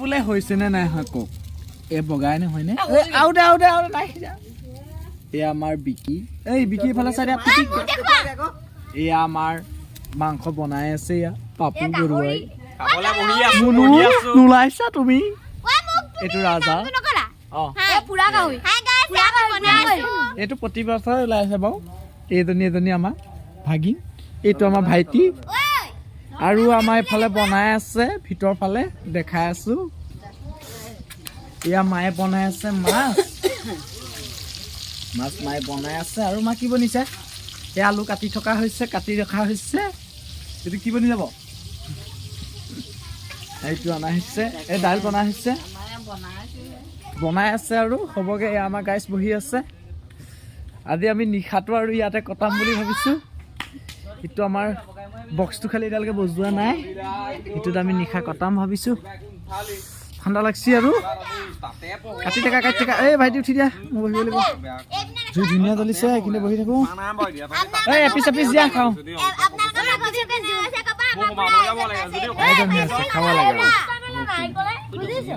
বোলে হৈছে নে নাই হয় কওক। এই বগাই নহয়নে? এই আৰু দে, আৰু দে, আৰু নাই সিজা। এয়া আমাৰ বিকি। এই বিকি, এইফালে চাই দিয়া পিটিক। এয়া আমাৰ মাংস বনাই আছে। এয়া পাপু বৰুৱাই। খাবলৈ বহি আছো। মুনু। বহি আছো। নোলাইছা তুমি? এইটো ৰাজা। অ। পুৰা গাহৰি। এইটো প্ৰতি বছৰে ওলাই আছে বাৰু। এইজনী, এজনী আমাৰ ভাগিন, এইটো আমাৰ ভাইটি। আৰু আমাৰ এইফালে বনাই আছে, ভিতৰ ফালে দেখাই আছো। এয়া মায়ে বনাই আছে মাছ। মাছ মায়ে বনাই আছে। আৰু মা, কি বনিছে? এই আলু কাটি থকা হৈছে, কাটি ৰখা হৈছে। এইটো কি বনি যাব? এইটো অনা হৈছে, এই দাইল বনা হৈছে, বনাই আছে আৰু হ'বগে। এয়া আমাৰ গাইজ বহি আছে। আজি আমি নিশাটো আৰু ইয়াতে কটাম বুলি ভাবিছোঁ। এইটো আমাৰ বক্সটো খালি এতিয়ালৈকে বজোৱা নাই। সেইটোত আমি নিশা কটাম ভাবিছোঁ। ঠাণ্ডা লাগছি আৰু। কাটি থাকা, কাটি থাকা। এই ভাইটি, উঠি দিয়া, মই বহিব লাগিব। জুই ধুনীয়া জ্বলিছে, এইখিনি বহি থাকোঁ। এই এপিচ এপিচ দিয়া, খাওঁ। সোমাব যাব লাগে যদি। ধুনীয়া আছে, খাব লাগে আৰু। বুজিছো।